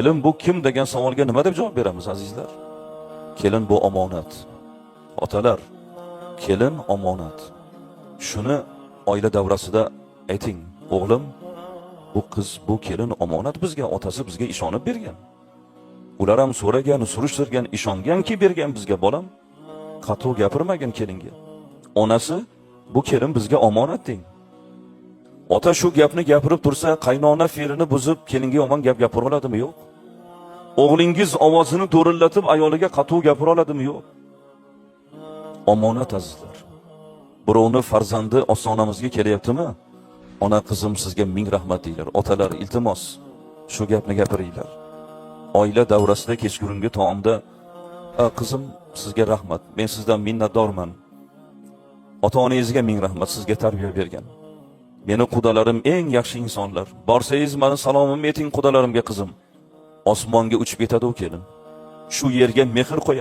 Kelin bu kim degan savolga nima deb javob beramiz, azizlar? Kelin bu omonat. Otalar, kelin omonat. Shuni oila davrasida ayting: "O'g'lim, bu qiz, bu kelin omonat bizga, otasi bizga ishonib bergan. Ular ham so'ragan, surishtirgan, ishonganki bergan bizga, bolam. Qattiq gapirmagin kelinga. Onasi, bu kelin bizga omonat" deng. Ota shu gapni gapirib tursa, qaynona fe'lini buzib, kelinga yomon gap gapira oladimi? Yo'q. O'g'lingiz ovozini do'rillatib ayoliga qattiq gapira oladimi? Yo'q. Omonat, azizlar. Birovni farzandi ostonamizga kelyaptimi? "Ona, qizim, sizga ming rahmat" deylar. Otalar, iltimos, shu gapni gapiringlar. Oila davrasida kechqurungi taomda: "Qizim, sizga rahmat. Men sizdan minnatdorman. Ota-onangizga ming rahmat, sizga tarbiya bergan. Meni qudalarim eng yaxshi insonlar. Borsangiz, mani salomimni ayting qudalarimga, qizim." Osmonga uchib ketadi u kelin. Shu yerga mehr qo'yadi.